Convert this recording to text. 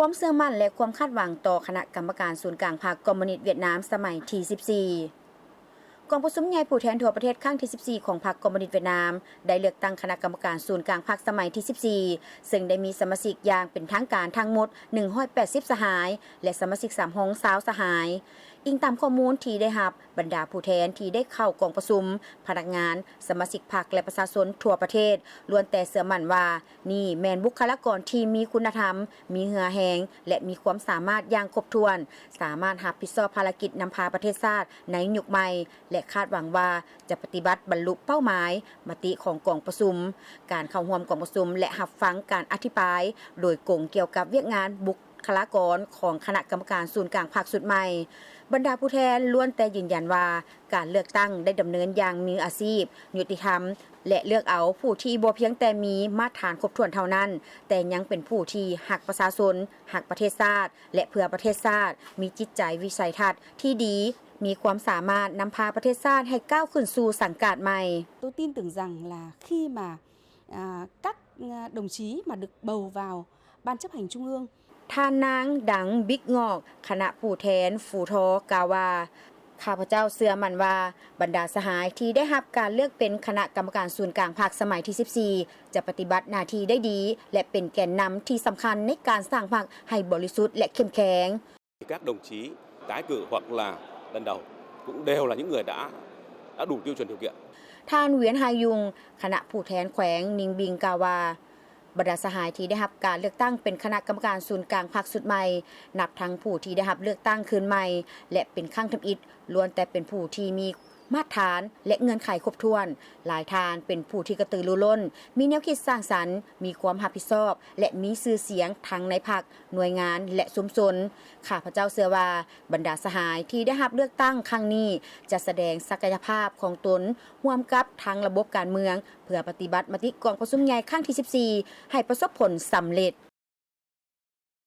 ຄວາມເຊື່ອໝັ້ນ ແລະ ຄວາມຄາດຫວັງຕໍ່ຄະນະກຳມະການສູນກາງພັກຄອມມູນິດຫວຽດນາມສະໄໝທີສິບສີ່. ກອງປະຊຸມໃຫຍ່ຜູ້ແທນທົ່ວປະເທດຄັ້ງທີສິບສີ່ຂອງພັກຄອມມູນິດຫວຽດນາມ ໄດ້ເລືອກຕັ້ງຄະນະກຳມະການສູນກາງພັກສະໄໝທີສິບສີ່ ເຊິ່ງໄດ້ມີສະມາຊິກຢ່າງເປັນທາງການທັງໝົດໜຶ່ງຮ້ອຍແປດສິບສະຫາຍ ແລະ ສະມາຊິກສຳຮອງຊາວສະຫາຍ. ອີງຕາມຂໍ້ມູນທີ່ໄດ້ຮັບ, ບັນດາຜູ້ແທນທີ່ໄດ້ເຂົ້າກອງປະຊຸມ, ພະນັກງານ, ສະມາຊິກພັກ ແລະ ປະຊາຊົນທົ່ວປະເທດ ລ້ວນແຕ່ເຊື່ອໝັ້ນວ່າ ນີ້ແມ່ນບຸກຄະລາກອນທີ່ມີຄຸນນະທຳ, ມີເຫື່ອແຮງ ແລະ ມີຄວາມສາມາດຢ່າງຄົບຖ້ວນ, ສາມາດຮັບຜິດຊອບພາລະກິດນຳພາປະເທດຊາດໃນຍຸກໃໝ່ ແລະ ຄາດຫວັງວ່າຈະປະຕິບັດບັນລຸເປົ້າໝາຍມະຕິຂອງກອງປະຊຸມ, ການເຂົ້າຮ່ວມກອງປະຊຸມ ແລະ ຮັບຟັງການອະທິບາຍໂດຍກົງກ່ຽວກັບວຽກງານບຸກຄະລາກອນຂອງຄະນະກຳມະການສູນກາງພັກຊຸດໃໝ່. ບັນດາຜູ້ແທນລ້ວນແຕ່ຢືນຢັນວ່າ ການເລືອກຕັ້ງໄດ້ດຳເນີນຢ່າງມືອາຊີບ, ຍຸຕິທຳ ແລະ ເລືອກເອົາຜູ້ທີ່ບໍ່ພຽງແຕ່ມີມາດຖານຄົບຖ້ວນເທົ່ານັ້ນ, ແຕ່ຍັງເປັນຜູ້ທີ່ຮັກປະຊາຊົນ, ຮັກປະເທດຊາດ ແລະ ເພື່ອປະເທດຊາດ, ມີຈິດໃຈວິໄສທັດທີ່ດີ, ມີຄວາມສາມາດນຳພາປະເທດຊາດໃຫ້ກ້າວຂຶ້ນສູ່ສັງກາດໃໝ່. Tôi tin tưởng rằng là khi mà, à, các, à, đồng chí mà được bầu vào Ban chấp hành Trung ương, ທ່ານນາງ ດັງ ບິກງອກ ຄະນະຜູ້ແທນຟູທໍ ກ່າວວ່າ ຂ້າພະເຈົ້າເຊື່ອໝັ້ນວ່າ ບັນດາສະຫາຍທີ່ໄດ້ຮັບການເລືອກເປັນຄະນະກຳມະການສູນກາງພັກສະໄໝທີສິບສີ່ ຈະປະຕິບັດໜ້າທີ່ໄດ້ດີ ແລະ ເປັນແກນນຳທີ່ສຳຄັນໃນການສ້າງພັກໃຫ້ບໍລິສຸດ ແລະ ເຂັ້ມແຂງ. Các đồng chí tái cử hoặc là lần đầu cũng đều là những người đã, đã đủ tiêu chuẩn điều kiện. ທ່ານ ວຽນ ຮາຍຍຸງ ຄະນະຜູ້ແທນແຂວງນິງບິງ ກ່າວວ່າ ບັນດາສະຫາຍທີ່ໄດ້ຮັບການເລືອກຕັ້ງເປັນຄະນະກຳມະການສູນກາງພັກຊຸດໃໝ່, ນັບທັງຜູ້ທີ່ໄດ້ຮັບເລືອກຕັ້ງຄືນໃໝ່ ແລະ ເປັນຄັ້ງທຳອິດ, ລ້ວນແຕ່ເປັນຜູ້ທີ່ມີມາດຖານ ແລະ ເງື່ອນໄຂຄົບຖ້ວນ. ຫຼາຍທ່ານເປັນຜູ້ທີ່ກະຕືລືລົ້ນ, ມີແນວຄິດສ້າງສັນ, ມີຄວາມຮັບຜິດຊອບ ແລະ ມີຊື່ສຽງທັງໃນພັກ, ໜ່ວຍງານ ແລະ ຊຸມຊົນ. ຂ້າພະເຈົ້າເຊື່ອວ່າ ບັນດາສະຫາຍທີ່ໄດ້ຮັບເລືອກຕັ້ງຄັ້ງນີ້ ຈະສະແດງສັກກະຍະພາບຂອງຕົນຮ່ວມກັບທັງລະບົບການເມືອງ ເພື່ອປະຕິບັດມະຕິກອງປະຊຸມໃຫຍ່ຄັ້ງທີສິບສີ່ ໃຫ້ປະສົບຜົນສຳເລັດ.